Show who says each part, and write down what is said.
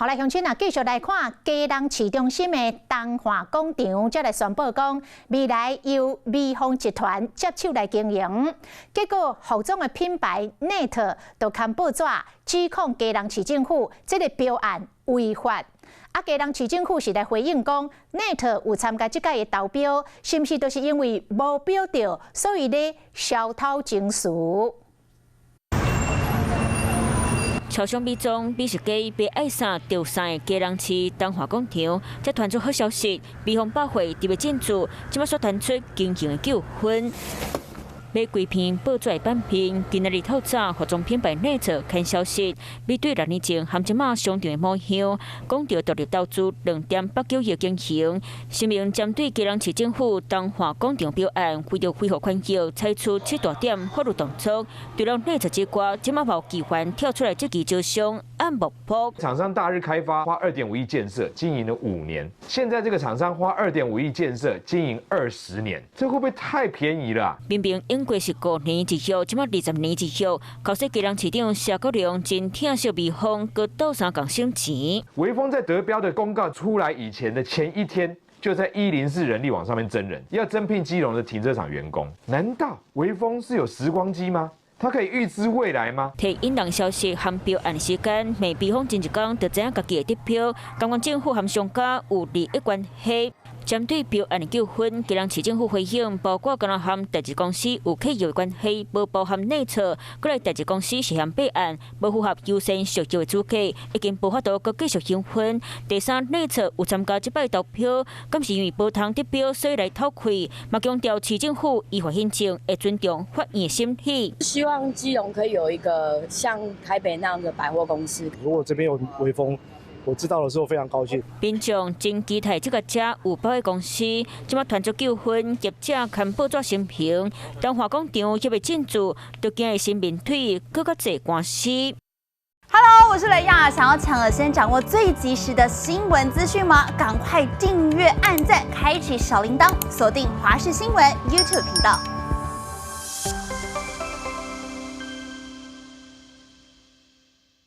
Speaker 1: 好來，鄉親啊，繼續來看基隆市中心的東華廣場，才來宣布講，未來由微風集團接手來經營。結果，服裝的品牌 NET 就刊報紙指控基隆市政府這个標案違法。啊，基隆市政府是來回應講，NET 有參加這屆的投標，是毋是都是因為無標著，所以咧消偷情緒？
Speaker 2: 超商美妝美食街賣愛啥著啥的基隆市東華廣場，才傳出好消息，微風百貨佇欲進駐，這擺煞傳出經營的糾紛。買規片報紙版面，今仔日透早，服裝品牌 NET 刊消息，比對6年前和這馬商場的模樣，講著獨立投資2.89億經營，聲明針對基隆市政府東華廣場標案，為著恢復權益，採取七大點法律動作。除了 NET 之外，這馬有集團跳出來積極招商，按木破。
Speaker 3: 廠商大日開發花2.5億建設，經營了5年，現在這個廠商花二點五億建設，經營20年，這會不會太便宜了？
Speaker 2: 明明應該是5年一約，這馬20年一約。搞說基隆市長謝國樑真疼惜微風，閣鬥相共省錢。
Speaker 3: 微風在得標的公告出來以前的前一天，就在104人力網上面徵人，要增聘基隆的停車場員工。難道微風是有時光機嗎？他可以預知未來嗎？
Speaker 2: 提引人消息含標案時間，罵微風前一工就知影家己會得標，感覺政府和商家有利益關係。針對標案的糾紛，基隆市政府回應，包括敢若和代誌公司有契約關係，無包含內錯。閣來代誌公司涉嫌弊案，無符合優先續約的資格，已經無法度閣繼續營運。第三，內錯有參加這擺投標，敢是因為無通得標，所以來討氣。嘛強調市政府依法行政，會尊重法院的審理。
Speaker 4: 希望基隆可以有一個像台北那樣的百貨公司。
Speaker 5: 如果這邊有微風，我知道的時候非常高興。
Speaker 2: 民眾真期待這个遮有百貨公司，這馬傳出糾紛，業者刊報紙聲明，東華廣場猶未進駐，就驚會新面對閣較濟官司。
Speaker 6: Hello，我是雷亞，想要搶先掌握最及時的新聞資訊嗎？趕快訂閱、按讚、開啟小鈴鐺，鎖定華視新聞 YouTube 頻道。